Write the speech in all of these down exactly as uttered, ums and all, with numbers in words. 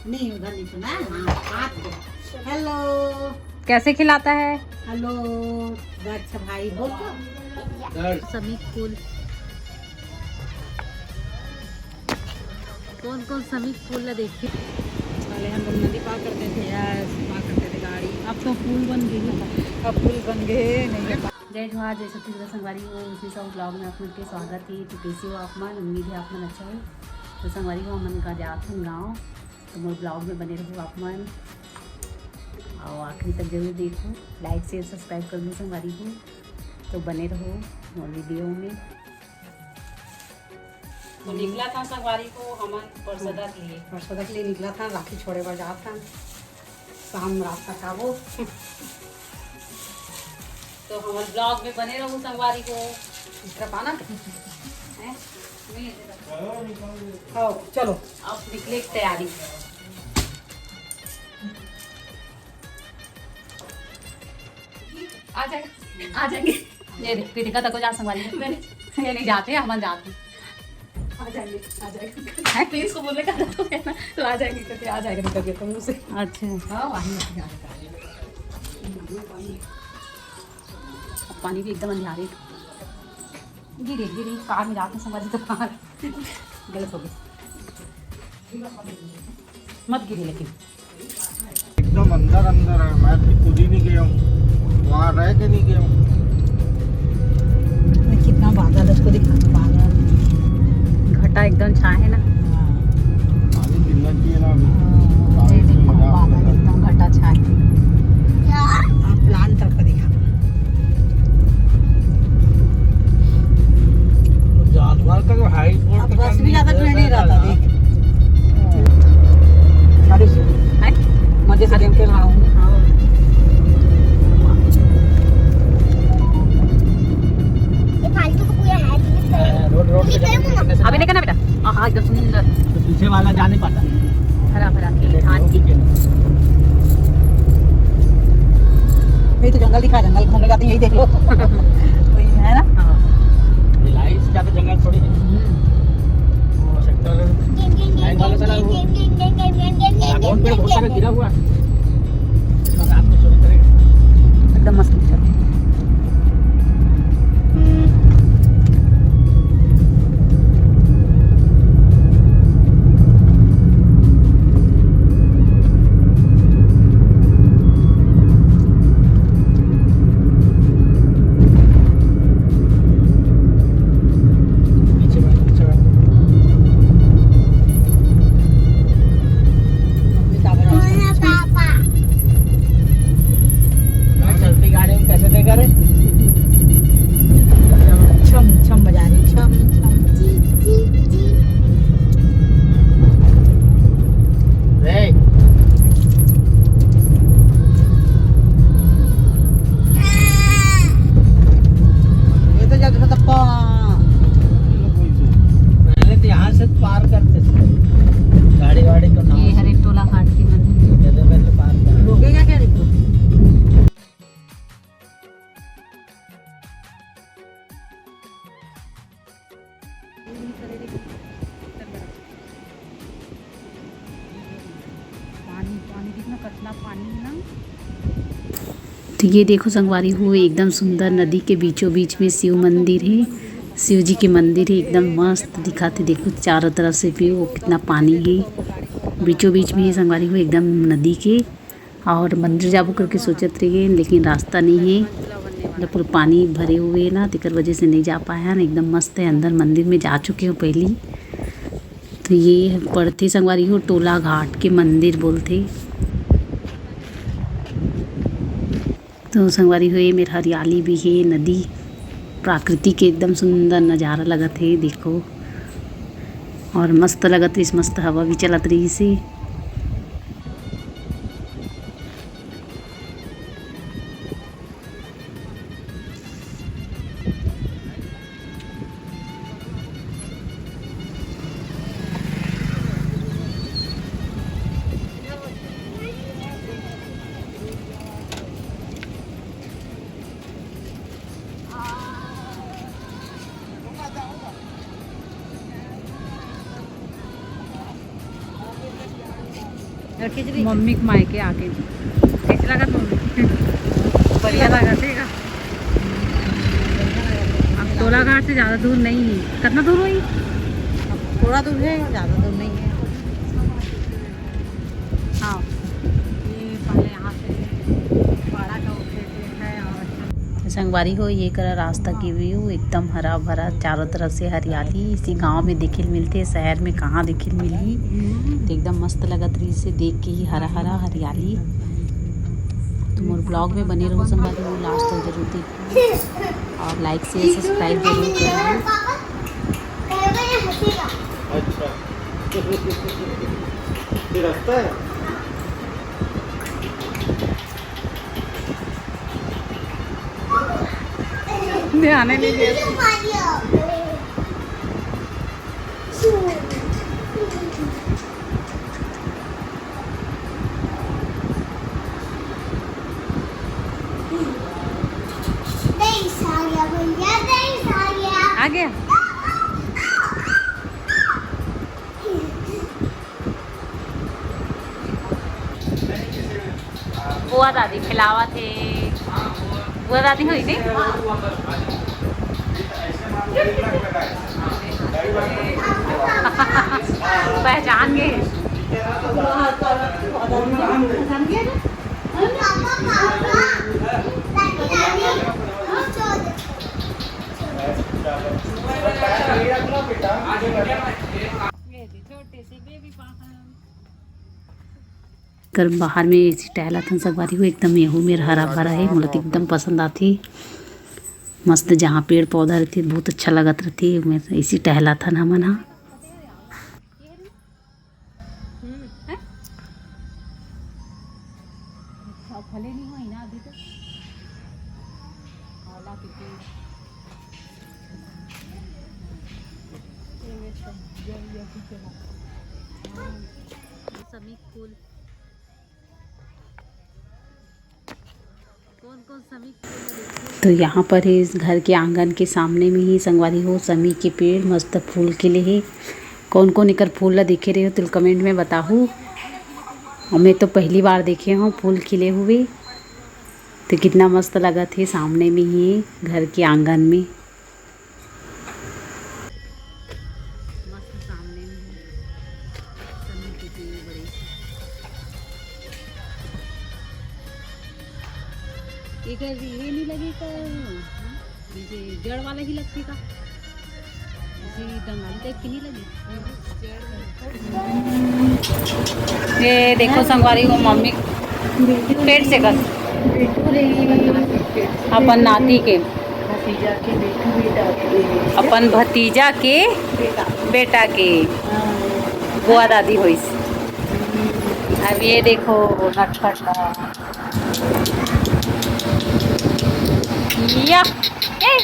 नहीं, उधर नहीं सुना है। हाँ, हाथ को। हेलो। कैसे खिलाता है? हेलो। अच्छा भाई, बोल तो। समीक पुल। कौन कौन समीक पुल ला देखिए। पहले हम लोग नदी पार करते थे यार, पार करते थे गाड़ी। अब तो पुल बन गई है। अब पुल बन गए, नहीं। जय जोहार, जय छत्तीसगढ़ संगवारी हो, उसी सब ब्लॉग में आप मन के स्वागत है। तो कैसे हो आप मन? उम्मीद है आप मन अच्छा हो। तो संगवारी हो, हमन का जात हन गाँव, तो मोर ब्लॉग में बने रहो आप मन, और आखिरी तक जरूर देखो, लाइक शेयर सब्सक्राइब कर दो संगवारी हो। तो बने रहो मोर वीडियो में। तो निकला था संगवारी को हमन परसदा के लिए। परसदा के लिए निकला था, राखी छोड़े बर जात था, शाम रात तक आबो। तो हमारे ब्लॉग में बने रहो संगवारी को। इस तरफ आना। हैं? नहीं, इधर। हाँ, चलो। अब निकले की तैयारी। आ जाएगा, आ जाएंगे। ये देख, प्रीतिका तक को जा संगवारी। ये नहीं जाते, हम जाते। आ जाएंगे, आ जाएंगे। हैं? प्लीज को बोलने का तो है ना, तो आ जाएंगे करके, आ जाएगा निकल के तो मुंह से। अच्छा। हाँ, वहीं, वहीं आ जाएगा। अब पानी भी एकदम अंधियारे। गिरे, गिरे, कार में जाते संगवारी तो कार गलत हो गई। मत गिरे लेकिन। एकदम अंदर अंदर है, मैं तो खुद ही नहीं गया हूँ, वहाँ रह के नहीं गया हूँ। कितना बादल है, उसको दिखाना बादल। घटा एकदम छाए है ना। हाँ। पानी गिरना चाहिए ना अभी। हाँ, ये बारिश में देखो, मजा आता बादल है। एकदम घटा छाए। आप प्लांट तरफ का दिखाना। जानवर का जो हाई कोर्ट अब का बस भी ज्यादा नहीं ठंडी रहता, देख। अरे, हैं? मजे से गेम खेल रहा हूँ। हाँ। ये फालतू का पूरा है, delete करो। रोड, रोड पे delete करो ना। अभी नहीं करना बेटा। हाँ, हाँ, एकदम सुंदर। तो पीछे वाला जा नहीं पाता। हरा भरा खेत, धान की। ये तो जंगल दिखा, जंगल घूमने जाते हैं, यही देख लो। वही है ना? हाँ। ये लाइफ से ज्यादा जंगल थोड़ी है। हम्म। वो सेक्टर लाइन वाला चला वो। ड्रैगन पेड़ बहुत सारा गिरा हुआ है। तो रात को चोरी करेगा। एकदम मस्त पिक्चर। पीछे बैठ, पीछे बैठ। पापा। मैं चलती गाड़ी में कैसे देखा रे? छम छम बजा रही, छम छम। जी, जी, जी। रे। ये तो जाके खतम। पहले तो यहाँ से पार करते थे गाड़ी वाड़ी को, नाव ये से। हरे टोला घाट की नदी। पहले, पहले पार कर। रुकेगा क्या रिंकू? पानी, पानी, कितना कतना पानी है ना। तो ये देखो संगवारी हो, एकदम सुंदर नदी के बीचों बीच में शिव मंदिर है, शिव जी के मंदिर है, एकदम मस्त दिखाते। देखो चारों तरफ से व्यू, कितना पानी है, बीचों बीच में ये संगवारी हो एकदम नदी के। और मंदिर जाबो करके सोचत रहिए, लेकिन रास्ता नहीं है, मतलब पूरा पानी भरे हुए है ना, तेकर वजह से नहीं जा पाए हैं। एकदम मस्त है, अंदर मंदिर में जा चुके हो पहली। तो ये पड़थे संगवारी हो, टोला घाट के मंदिर बोलथे। तो संगवारी हो, ये मेर हरियाली भी है, नदी, प्राकृतिक एकदम सुंदर नजारा लगत है। देखो, और मस्त लगत रहिस, मस्त हवा भी चलत रहिस हे। मम्मी के मायके आके जी। कैसे लगा मम्मी? बढ़िया लगा, ठीक है। अब तोलाघाट से ज़्यादा दूर नहीं है। कितना दूर हुई? थोड़ा दूर है, ज़्यादा दूर नहीं है। हाँ, ये पहले यहाँ से पाड़ा का उठे थे, है और संगवारी हो, ये करा रास्ता के व्यू, एकदम हरा भरा, चारों तरफ से हरियाली। इसी गांव में देखे ल मिलथे, शहर में कहाँ देखे ल मिलही। तो एकदम मस्त लगत रहिस हे देख के ही, हरा हरा हरियाली। तो मोर ब्लॉग में बने रहो संगवारी हो, लास्ट तक जरूर देखिए और लाइक शेयर सब्सक्राइब जरूर करिए। अच्छा। ये रास्ता है। ध्यान ही नहीं दिया। आ गया। बुआ दादी खिलावत हे। बुआ दादी होई नहीं? पहचान गए। कर बाहर में ऐसी टहलत हन संगवारी हो, एकदम यहू मेर हरा भरा है, मोला तो एकदम पसंद आथे। मस्त जहाँ पेड़ पौधा रहथे बहुत अच्छा लगत रहथे, ओमेर ऐसी टहलत हन हमन हा। फले नहीं होई ना अभी तक। आंवला के पेड़। ये में सब जल जल के चला। हाँ, ये समीक फूल। कौन कौन समीक फूल है देखिए। तो यहाँ पर ही इस घर के आंगन के सामने में ही संगवारी हो समी के पेड़ मस्त फूल खिले हे। कौन कौन एकर फूल ला देखे रहे हो तो कमेंट में बताहू। और मैं तो पहली बार देखे हूँ फूल खिले हुए। तो कितना मस्त लगत हे सामने में ही घर के आंगन में। मस्त सामने में है। समी के पेड़ बड़े। एकर ये नहीं लगे का, ये जड़ वाला ही लगथे का? ऐसी डंगाली टाइप की नहीं लगे? ये देखो संगवारी, वो मम्मी पेट से कर अपन नाती के, भतीजा के बेटू बेटा के, अपन भतीजा के बेटा। बेटा के हाँ। बुआ दादी होइस। अब ये देखो नटखट। या, ए।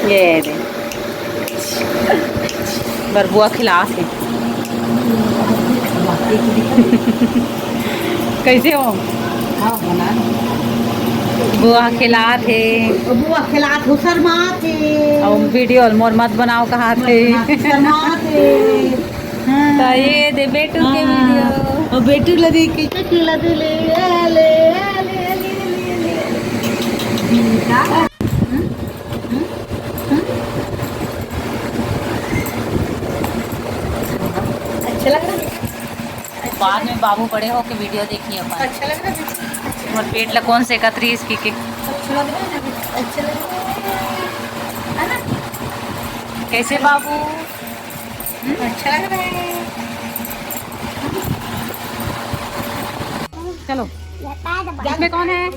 ये दे। बरबुआ खिलास है। कैसे हो? हाँ, बना। बुआ खिलात हे। बुआ खिलात हो, शर्मात हे। अउ वीडियो मोर मत बनाओ कहात हे। शर्मात हे। हाँ। तो ये दे बेटू के हाँ। वीडियो। और बेटू ला देख के क्या खिला दे ले, आ ले, आ ले, आ ले, आ ले, आ ले। हम्म, हम्म, हम्म। अच्छा लग रहा है? बाद में बाबू बड़े होके वीडियो देखिए अपन। अच्छा लग रहा है? और पेट ला कौन से कतरी इसकी के? अच्छा लग रहा है? अच्छा लग रहा है? है ना? कैसे बाबू? हम्म? अच्छा लग रहा है? चलो, इसमें कौन है?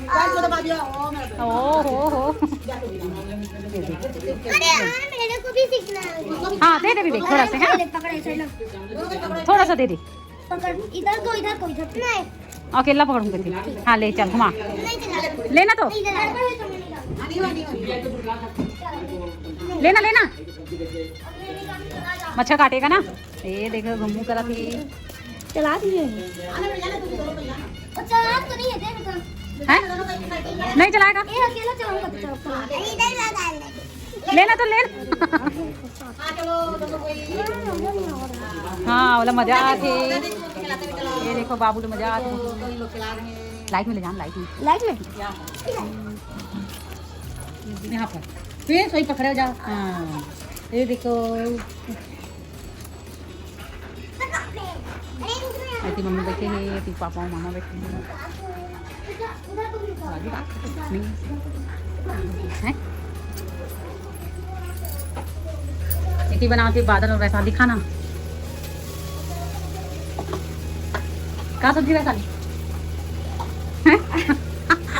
ओ हो हो। अरे यार, मेरे को भी सीखना है। हाँ, दे दे विवेक, थोड़ा सा, हाँ? पकड़, ऐसे लो। थोड़ा सा दे दे। पकड़, इधर को, इधर को, इधर। नहीं। अकेला पकड़ूंगा फिर। हाँ, ले चल, घुमा। नहीं चला। लेना तो? नहीं चला। लेना, लेना। मच्छर काटेगा ना। ये देखो, घुमू करा थी। चला दिए। वो चला तो नहीं है, दे बेटा। हैं? नहीं चलाएगा? ये अकेला चलाऊंगा, तो चलाओ। इधर लगा ले। लेना तो लेना। हाँ, वाला मजा आथे। ये देखो, बाबू ला मजा आथे। लाइट में ले जाना, लाइट में। लाइट में? यहाँ पर। फिर सोई पकड़े जा। हाँ, ये देखो। एती मम्मी बैठे हे, एती पापा अउ मामा बैठे हे। आगे बात नहीं है। एती बनावत हे बादल अउ वैशाली खाना। का सब्जी वैशाली? हैं?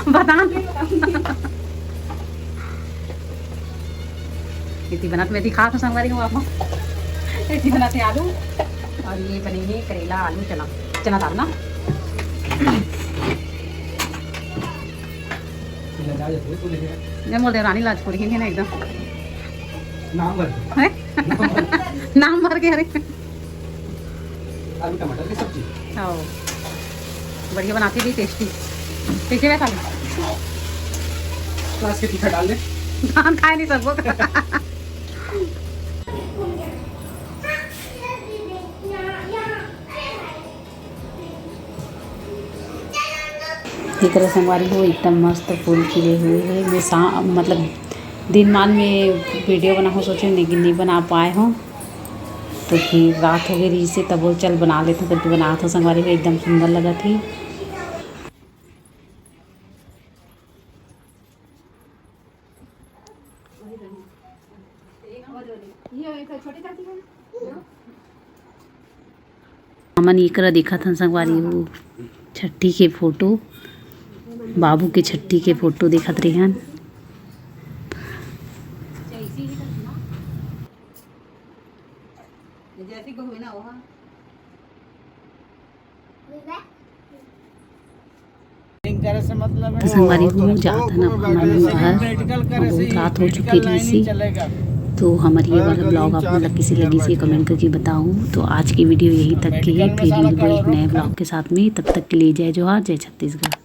बता। एती बनात में एती खात हो संगवारी हो आप। एती बनात हे आलू अउ ये बने हे करेला, आलू, चना, चना दाल ना। मैं बोल दे रानी लाज पूरी है ना एकदम। नाम भर। हैं? नाम भर के, अरे। आलू टमाटर की सब्जी। हाँ, बढ़िया बनाती थी, टेस्टी। कैसे वैशाली? प्याज के तीखा डाल दे। धान खाए नहीं सब। एकरा संगवारी हो एकदम मस्त फूल खिले हुए हे। मैं सा-, मतलब दिन मान में वीडियो बनाहूँ सोचे, लेकिन नहीं बना पाए हों। तो फिर रात हो गई रहिसे, तब वो चल बना लेते करके बनात हों संगवारी हो, एकदम सुंदर लगत हे। हमन एकरा देखत हन संगवारी हो, छट्ठी के फोटो, बाबू के छट्ठी के फोटो देखत रेहन। तो संगवारी हो, जात हन अब हमन घर, अब बहुत रात हो चुके रहिसे। तो हमर ये वाला ब्लॉग आप मन ला किसे लगिस, ये कमेंट करके बताओ। तो आज की वीडियो यही तक के हे, फिर मिलबो एक नए ब्लॉग के साथ में। तब तक के लिए जय जोहार, जय छत्तीसगढ़।